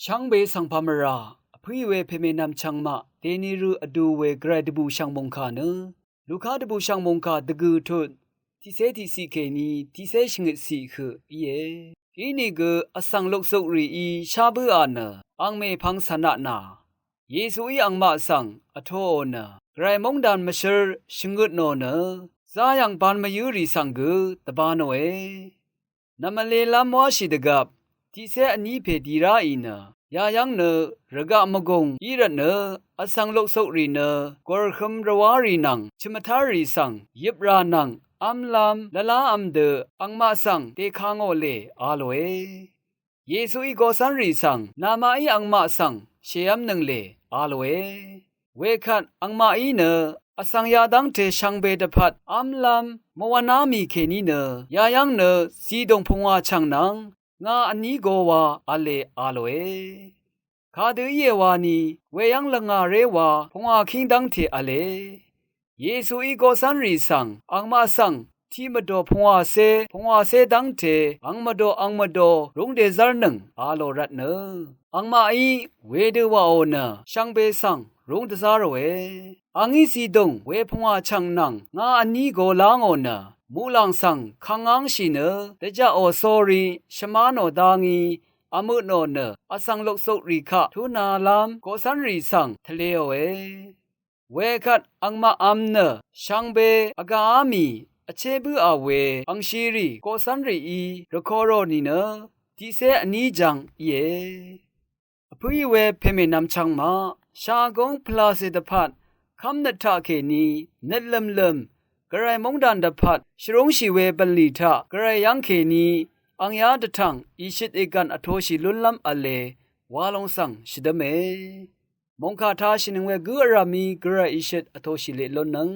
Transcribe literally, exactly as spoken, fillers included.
Chv́ngbe svng pà mvrà vpǿì we pèmènvm chvngmaq dèni rø vdu we gvray dvbùshv̀ng mòngkà nø Luka dvbùshv̀ng mòngkà dvgø̀ tut tiqcé tiqciq kèní tiqcé shvngøtciq høq íe. Inìgø vsvng loksukrìí shá bǿà nø ang mèpvng cv̀naq nà Yesuí angmaq svng vtoò nø gvray móngdan mvshǿr shvngøt nò nø zayv̀ng ban mvyǿrì svng gø dvba nòe. Nv̀mvlelv́m wáshì dvgvp tiqcé vní pè di ráì nø yayv́ng nø rvgaq mvgùng í rvtnø vsvng loksukrì nø gòrhøm rvwárì nvng chø̀m vtárrì svng yøprà nvng v́mlv́m lvlávm dø angmaq svng dèkangò lè a lòe. Yesuí goqcv́nrì svng namaqí angmaq svng shèv́mnøng lè a lòe. Wekvt angmaqí nø vsvng yadv́ngte shvngbe dvpvt v́mlv́m mvwvná mì kèní nø yayv́ng nø zìdùng pungwà chv̀ng nvng nga vní go wa v̄le a lòe. Kadø íe wani weyv́ng lvngàré wa pungwà kíng dv́ngte v̄le. Yesuí goqcv́nrì svng angmaq svng tiq mvdò pungwàcé pungwàcé dv́ngte ang mvdò ang mvdò rúng dèzv́rnøng a lò rvtnø angmaqí wedø wàò nø shvngbe svng rúng dvzá ròe. Angí zìdùng we pungwà chv̀ng nvng nga vní go lá ngò nø muqlàng svng kangngv́ngshì nø dvjaqò sórí shvmá nò dá ngí vmø tnò nø vsvng loksukrì kaq túnalv́m goqcv́nrì svng tvleòe. Wekvt angmaq v̄m nø shvngbe vgaqá mì vché bǿà we angshirì goqcv́nrìí rvko rò nìnø tiqcé vní jvng íe. Vpǿì we pèmènvm chvngmaq shagóng pvlacè dvpvt kv́mnøt taqkèní nøt lø̀mlø̀m gvray móngdàn dvpvt shvrúngshì we bv̀nlì taq gvray yv́ngkèní angyá dvtv̀ng ìshøt ìgv̀n vtoshì lúnlv́m v̄le wa lòng svng shvdǿme. Mòngkà tāshìnøng we gǿ vrv̀mí gvray ìshøt vtoshì leq lúnnøng